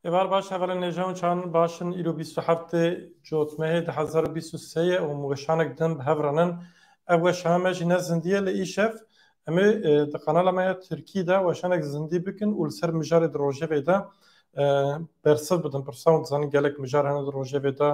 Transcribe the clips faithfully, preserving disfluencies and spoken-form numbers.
Êvar baş, hevalên hêja û çavan baş in. Îro bîst û heftê Cotmehê du hezar û bîst û sê ye û em weşanek din bi hev re nin. Ev weşana me jî ne zindî ye, lê îşev em ê, e, di kanala me ya Tirkî de weşanek zindî bikin û li ser mijarê di rojevê de, e, bersiv bidin. Pirsa hûn dizanin gelek mijar hene di rojevê de.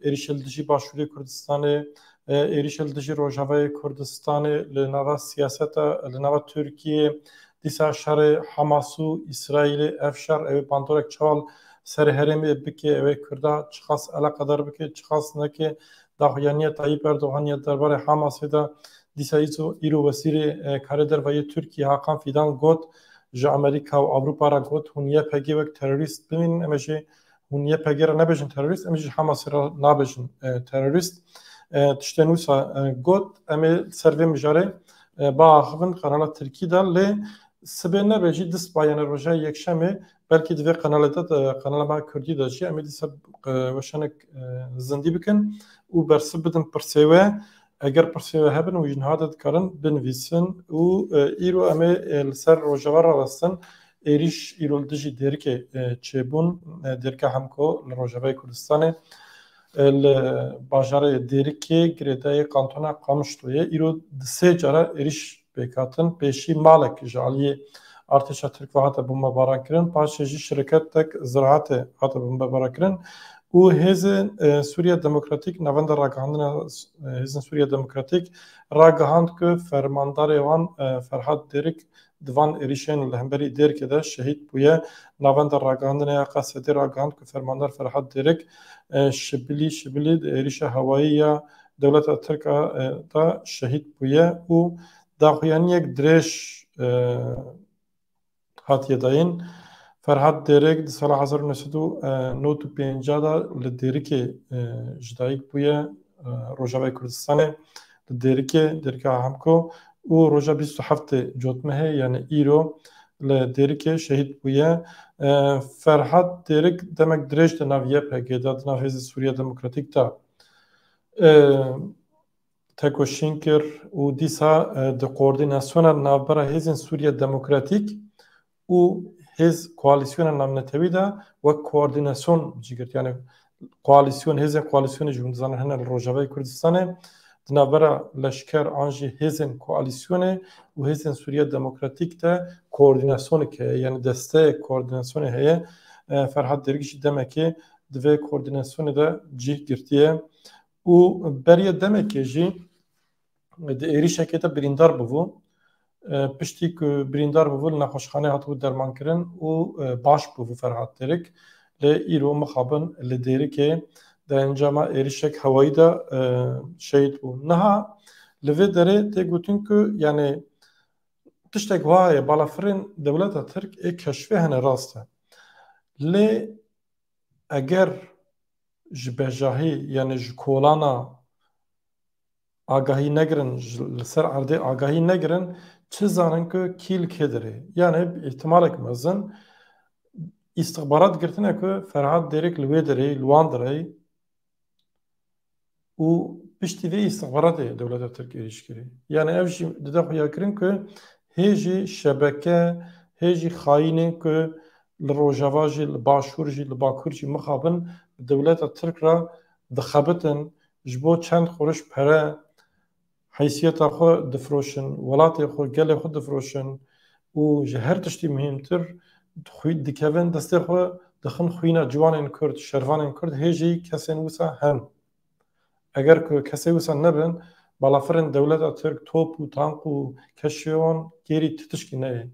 Êrîşê li dijî Başûrê Kurdistanê, e, êrîşê li dijî Rojavayê Kurdistanê, li nava siyaseta, li nava Tirkiyê, dîsa şerê Hamas û Îsraîlê, ev şer, ew ê bandorek çawa li serê herêmê bike, ew ê Kurda çiqas eleqedar bike, çiqas neke, daxuyaniya Tayyip Erdogan ya derbarê Hamasê de, dîsa îso-, îro wezîrê, e, karê derve yê Tirkiyê Hakan Fidan got, ji Amerîka û Ewropa re got, hûn Y P G wek terorîst bimînin, em ê jî hûn Y P G re nebêjin terorîst, em jî Hamasê re nabêjin, e, terorîst. E, tiştên wisa, e, got, em ê li ser vê mijarê, e, biaxivin kanala Tirkî de, lê sibê nebe jî, distba, yani roja Yekşemê, belkî di vê kanalê de, de, kanala me Kurdî de jî em ê dîsa, e, weşanek, e, zindî bikin û bersiv bidin pirsê we. Eger pirsê we hebin, wî ji niha de dikarin binivîsin û, e, îro em ê, e, li ser Rojava rawestin. Êrîş îro li dijî Dêrikê, e, çêbûn, e, Dêrika Hemko li Rojavayê Kurdistanê, e, li bajarê Dêrikê girêdayî kantona Qamişloyê îro di sê cara êrîş pêk hatin. Pêşî malek ji aliyê artêşa Tirk ve hate bombebaran kirin. Paşê jî şirketek ziraatê hate bombebaran kirin û hêzên, e, Sûriya Demokratîk, Navenda Ragihandina, e, Hêzên Sûriya Demokratîk ragihand ku fermandarê wan, e, Ferhat Dêrik di van êrîşên li hemberî Dêrikê de şehîd bûye. Navenda ragihandinê ya Qesedê ragihand ku fermandar Ferhat Dêrik, e, Şibilî, Şibilî di êrîşa hewayî ya dewleta Tirk a, e, de şehîd bûye û daxuyaniyek dirêj, e, hatiye dayîn. Ferhat Dêrik di sala hezar û neh sed û nod û pêncî de li Dêrikê, e, ji dayik bûye, e, Rojavayê Kurdistanê, li Dêrikê, Dêrika Hemko û roja bîst û heftê Cotmehê, yani îro li Dêrikê şehîd bûye. E, Ferhat Dêrik demek dirêj di nav Y P G de, di nav Hêzê Sûriya Demokratîk de, e, tekoşîn kir û dîsa, e, di koordînasyona navbera Hêzên Sûriya Demokratîk û hêz koalîsyona navnetewî de wek koordînasyon cî girt. Yani koalîsyon, hêzên koalîsyonê jî hûn dizanin hene li Rojavayê Kurdistanê, di navbera leşker an jî hêzên koalîsyonê û hêzên Sûriya Demokratîk de koordînasyonek heye, yani desteyek koordînasyonê heye. E, Ferhat Dêrik jî demekê di vê koordînasyonê de cîh girtiye. Û beriya demekê jî di êrîşekê de birîndar bûbû. E, piştî ku birîndar bûbû, li nexweşxaneyê hatibû dermankirin û, e, baş bûbû Ferhat Dêrik. Lê îro mixabin li Dêrikê di encama êrîşek hewayî de, e, şehîd bû. Niha li vê derê tê gotin ku, yani, tiştek wiha ye, balafirên dewleta Tirk ê keşfê hene, rast e. Lê eger ji bejahî, yani ji kolana agahî negirin, ji, li ser erdê agahî negirin, çi zanin ku kî li kê derê? Yani bi îhtimalek mezin îstixbarat girtine ku Ferhat Dêrik li wê derê, li wan derê, û piştî vê îstixbaratê dewleta Tirk êrîş kirî. Yani ev jî dide xuyakirin ku hê jî şebeke, hê jî xayînên ku li Rojava jî, li Başûr jî, li Bakur jî mixabin bi dewleta Tirk re dixebitin, ji bo çend quruş pere heysiyeta xwe difroşin, welatê xwe, gelê xwe difroşin û ji her tiştî muhîmtir xwî-, dikevin destê xwe, dixin xwîna ciwanên Kurd, şervanên Kurd, hê jî kesên wisa hen. Eger ku kesê wisa nebin, balafirên dewleta Tirk top û tank û keşfê wan kêrî ti tişkî neyê.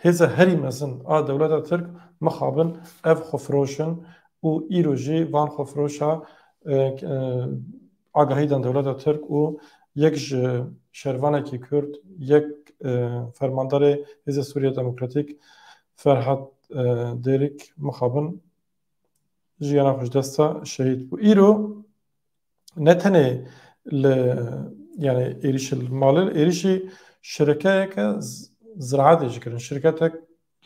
Hêza herî mezin a dewleta Tirk mixabin ev xwefiroş in û îro jî van xwefiroşa, e, e, agahî dan dewleta Tirk û yek ji şervanekî Kurd, yek, e, fermandarê Hêzê Sûriya Demokratîk Ferhat, e, Dêrik mixabin jiyana xwe ji dest da, şehîd bû. Îro ne tenê li, yani êrîşê li malê, êrîşî şirkeyeke z-, ziraatê jî kirin. Şirketek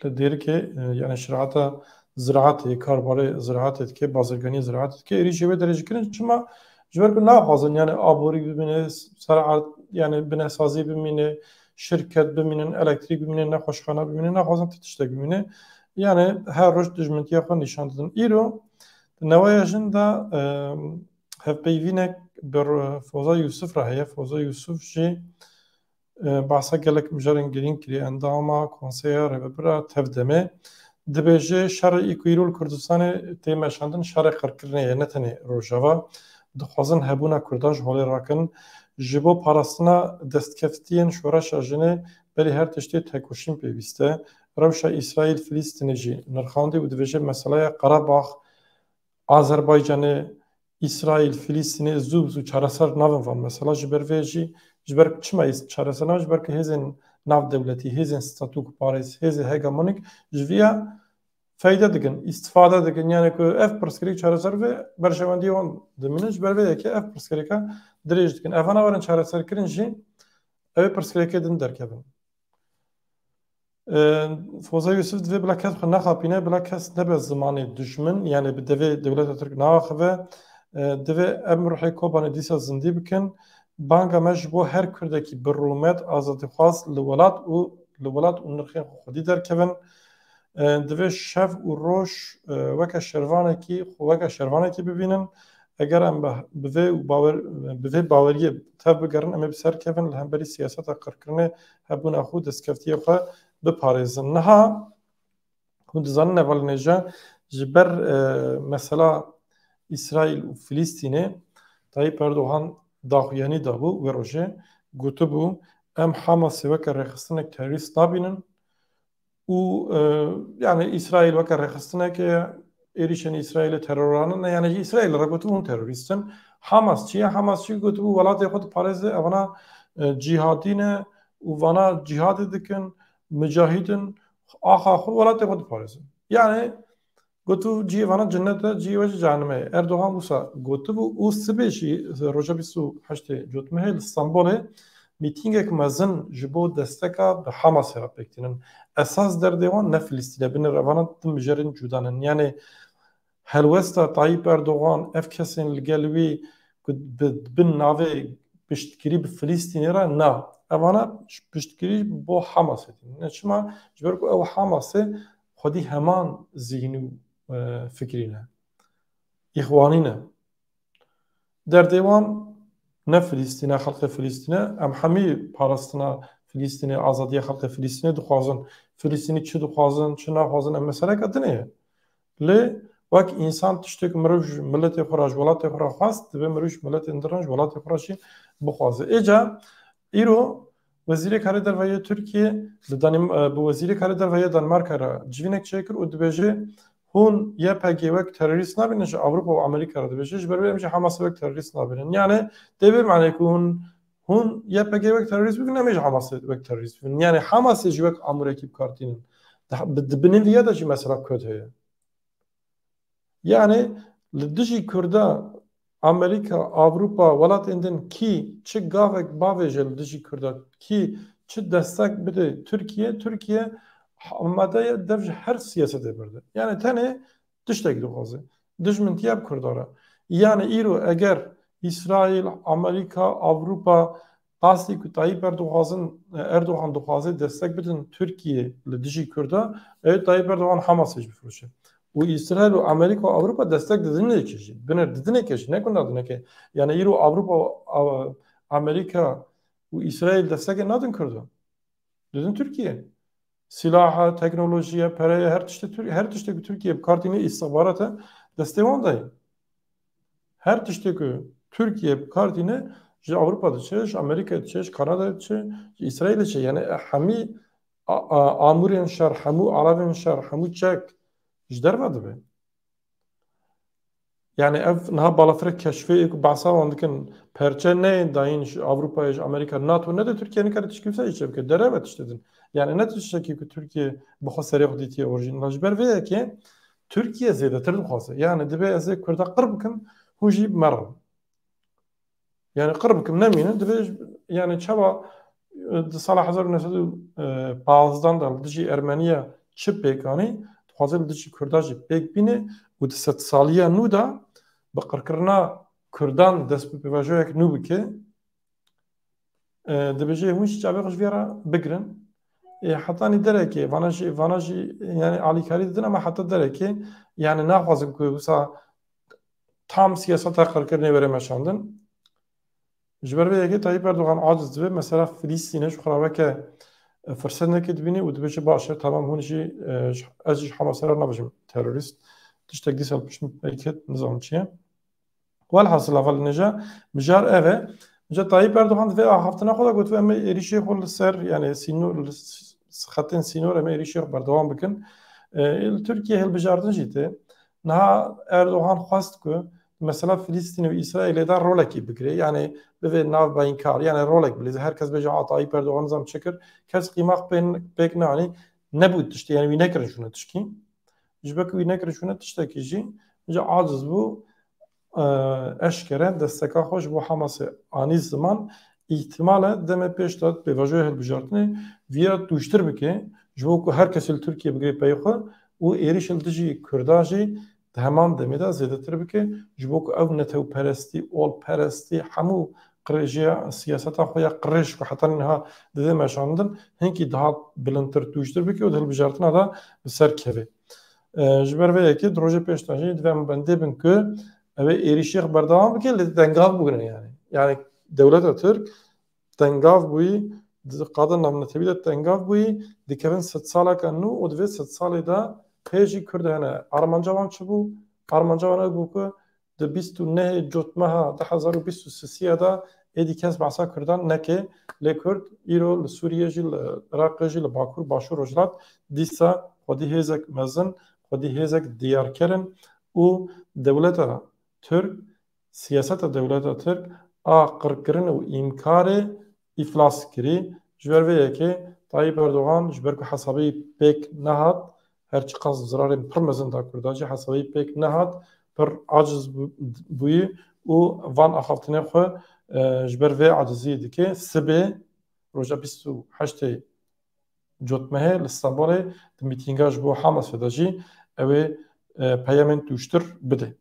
li Dêrikê, e, yani şirata ziraatê, karbarê ziraatê dike, bazirganî ziraatê dike, êrîşî wê derê jî kirin. Çima? Ji ber ku naxwazin, yani aborî bimîne, ser erd, yani binesazî bimîne, şirket bimînin, elektrîk bimîne, nexweşxana bimîne, naxwazin ti tiştek bimîne. Yani her roj dijmintiya xwe nîşan didin. Îro di Neweya Jin de, e, hevpeyvînek bi Ro-, Foza Yûsif re heye. Foza Yûsif jî, e, behsa gelek mijarên girîng kiriye, endama Konseya Rêvebir a TEV-DEMê. Dibêje şerê î ku îro li Kurdistanê tê meşandin şerê qirkirinê ye, ne tenê Rojava. Dixwazin hebûna Kurdan ji holê rakin. Ji bo parastina destkeftiyên şoreşa jinê berî her tiştê tekoşîn pêwîst e. Rewşa Îsraîl-Filîstînê jî nirxandî û dibêje meseleya Qerebax, Azerbaycanê, Îsraîl, Filîstînê zû bi zû çareser nabin van mesela. Ji ber vê jî, ji ber çima îs-, çareser nabin? Ji ber ku hêzên navdewletî, hêzên statûkparêz, hêzên hegemonîk ji vî ya feyde dikin, îstifade dikin. Yani ku ev pirsgirêk çareser ve, berjewendiyê wan dimîne, ji ber vê yekê ev pirsgirêka dirêj dikin. Evana werin çareserkirin jî, ew ê pirsgirêkê din derkevin. E, Foza Yûsif divê bila kes xwe nexapîne, bila kes nebe zimanê dijmin, yani bi devê dewleta Tirk naaxive. E, divê em ruhê Kobanê dîsa zindî bikin. Banga me ji bo her Kurdekî bi rûmet, azadîxwaz li welat û li welat û nirxên xwe xwedî derkevin. E, divê şev û roj, e, weke şervanekî, xwe weke şervanekî bibînin. Eger em bi, bi vê û bawer, bi vê baweriyê tev bigerin, em ê bi ser kevin, li hemberî siyaseta qirkirinê hebûna xwe û destkeftiyê xwe biparêzin. Niha hûn dizanin hevalên hêja, ji ber, e, mesela Îsraîl û Filîstînê, Tayyip Erdogan daxuyanî dabû wê rojê, gotibû, em Hamasê weke rêxistinek terorîst nabînin û, e, yani Îsraîl weke rêxistineke êrîşên Îsraîlê teroran e, yani ji Îsraîl re gotibû hûn terorîst in. Hamas çi ye? Hamas çi gotibû? Welatê xwe diparêze, evana, e, cîhadî ne û vana cîhadê dikin, micahîd in, axa xwe welatê xwe diparêzin. Yani gotibû cihê vana cennet e, cihê we jî cehenime ye. Erdogan wisa gotibû û sibê jî, roja bîst û heştê Cotmehê li Stenbolê mîtîngek mezin ji bo desteka bi Hamasê re pêk tînin. Esas derdê wan ne Filîstîn e, binêre evana du mijarên cuda ne. Yani helwesta Tayyip Erdogan ev kesên li gel wî ku bi, bin navê piştgirî bi Filîstînê re na. Evana piştgirî bo Hamasê tînin. Ne çima? Ji ber ku ew Hamasê xwedî heman zîhnî û, e, fikrî ne. Îxwanî ne. Derdê wan ne Filîstîn e, xelkê Filîstîn e. Em hemî parastina Filîstînê, azadiya xelkê Filîstînê dixwazin. Filîstînî çi dixwazin, çi naxwazin, ev meseleka din e. Lê wek însan tiştê ku mirov ji miletê xwe re, ji welatê xwe re xwest, divê mirov ji miletên din re, ji welatê xwe re jî bixwaze. Êca îro Wezîrê Karê Derve yê Tirkiyê li Danim-, e, bi Wezîrê Karê Derve yê Danmarka re civînek çêkir û dibêje, hûn Y P G wek terorîst nabînin, ji Ewropa û Amerîka re dibêje, ji ber wê em jî Hamasê wek terorîst nabînin. Yani tê vê manê ku hûn, hûn Y P G wek terorîst bibînin, em ê jî Hamasê wek terorîst bibînin. Yani Hamasê jî wek amûrekî bi kar tînin. Di, bi, di binê vî ya de jî mesela Kurd heye. Yani li dijî Kurda Amerîka, Ewropa, welatên din kî çi gavek bavêje li dijî Kurda, kî çi destek bide Tirkiye, Tirkiye amade ye dev ji her siyasetê berde. Yani tenê tiştek dixwaze. Dijmintiya bi Kurda re. Yani îro eger Îsraîl, Amerîka, Ewropa qasî ku Tayyip Erdogan, Erdogan dixwaze destek bidin Tirkiye li dijî Kurda, ew Tayyip Erdogan Hamasê jî bifiroşe. Û Îsraîl û Amerîka û Ewropa destek didin yekê jî. Binêr didin yekê jî, ne ku nadin yekê. Yani îro Ewropa, A-, Amerîka û Îsraîl destekê nadin Kurda. Didin Tirkiye. Silaha, teknolojiye, pereye, her tiştê Tir-, her tiştê ku Tirkiye bi kar tîne, îstixbarata destê wan de ye. Her tiştê ku Tirkiye bi kar tîne, ji Ewropa diçe, ji Amerîka diçe, ji Kanada diçe, ji Îsraîlê diçe. Yani hemî a-, a-, amûrên şer, hemû alavên şer, hemû çek ji derve dibe. Yani ev niha balafirek keşfê ku behsa wan dikin, perçe neyên dayîn ji Ewropayê, ji Amerîka, NATO nede, Tirkiye nikare tişkî wisa jî çêbike. Derew e tiştê din. Yani ne tiştekî ku Tirkiye bi xwe serê xwe dîtiye orîjîn. Ji ber vê yekê Tirkiye zêdetir dixwaze. Yani divê ez ê Kurda qir bikim, hûn jî bi me re bin. Yani qir bikim nemînin, divê, yani çawa, e, di sala hezar û neh sed û panzdeh de li dijî Ermeniya çi pêk anî, dixwaze li dijî Kurda jî pêk bîne û di sedsaliya nû de bi qirkirina Kurdan dest bi pêvajoyek nû bike. E, dibêje hûn jî çavê xwe ji vê re bigirin. Ê, hetanî derekê, vana jî, vana jî, yani alîkarî didin ama heta derekê, yani naxwazin ku wisa tam siyaseta qirkirinê were meşandin. Ji ber vê yekê Tayyip Erdogan aciz dibe, mesela Filistîne ji xwe re weke, e, firsetnekê dibîne û dibêje, baş e, tamam, hûn jî, e, ji, ez jî ji Hamasê re nabêjim terorîst. Tiştek dîsa li pişt min peyket, nizanim çi ye. Welhasil, hevalên hêja, mijar ev e. Mijar Tayyip Erdogan di vê axaftina xwe de got, em ê êrîşê xwe li ser, yani sînor, li s-, xetên sînor em ê êrîşê xwe berdewam bikin. E, li Tirkiye hilbijartin jî tê. Niha Erdogan xwest ku mesela Filistîn û Îsraîlê de rolekê bigire, yani bivê navbeynkar, yani rolek bilîze, her kes bêje, a, Tayyip Erdogan nizam çi kir, kes qîmax pê-, pêk neanî, nebû tiştê, yani wî nekirin şûne tişkî. Ji ber ku wî nekirin şûne tiştekî jî, ji aciz bû, e, eşkere desteka xwe ji bo Hamasê anî ziman, îhtimal e demê pêş de pêvajoya hilbijartinê vîya tûjtir bike, ji bo ku her kesê li Tirkiye bigire pey xwe û êrîş li dijî Kurda jî di heman demê de zêdetir bike, ji bo ku ew netewperestî, olperestî, hemû qirêjiya siyaseta xwe ya qirêj ku heta niha dide meşandin, hinkî daha bilindtir, tûjtir bike û di hilbijartina de bi ser keve. E, ji ber vê yekê di rojê pêş de jî divê em bendê bin ku ew ê êrîşê xwe berdewam bike, lê tengav bûne yani. Yani dewleta Tirk tengav bûyî, di qada navnetewî de tengav bûyî, dikevin sedsaleke nû û di vê sedsalê de pê jî Kurd hene. Armanca wan çi bû? Armanca wan ew bû ku di bîst û nehê Cotmeha du hezar û bîst û sê de êdî kes behsa Kurdan neke, lê Kurd îro li Sûriyê jî, li Iraqê jî, li Bakur, Başûr, Rojhilat dîsa xwedî hêzek mezin, xwedî hêzek diyarker in û dewleta Tirk, siyaseta dewleta Tirk a qirkirin û înkarê îflas kirî. Ji ber vê yekê Tayyip Erdogan ji ber ku hesabê pêk nehat, her çiqas zirarên pir mezin da Kurda jî, hesabê pêk nehat, pir aciz bû-, bûyî û van axaftinê xwe, e, ji ber vê aciziyê dike. Sibê roja bîst û heştê Cotmehê li Stenbolê di mîtînga ji bo Hamasê de jî ew ê, e, peyamên tûjtir bide.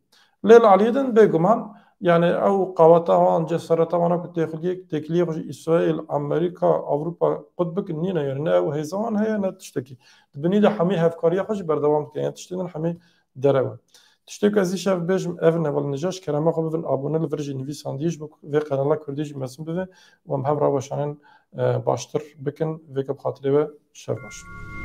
Lê li aliyê din bêguman, yani ew qaweta wan, cesareta wana ku têxiliyek, têkiliyê xwe ji Îsraîl, Amerîka, Ewropa qut bikin nîne, yani ne ew hêza wan heye ne tiştekî. Di binî de hemî hevkariya xwe jî berdewam dikin, yani tiştê din hemî derew in. Tiştê ku ez îşev bêjim ev in, hevalên hêja, ji kerema xwe bibin abone li vir jî nivîsandiyê ji bo ku vê qenala kurdî jî mezin bibe û em hev re weşanên, e, baştir bikin. Vêke bi xatirê we şev baş.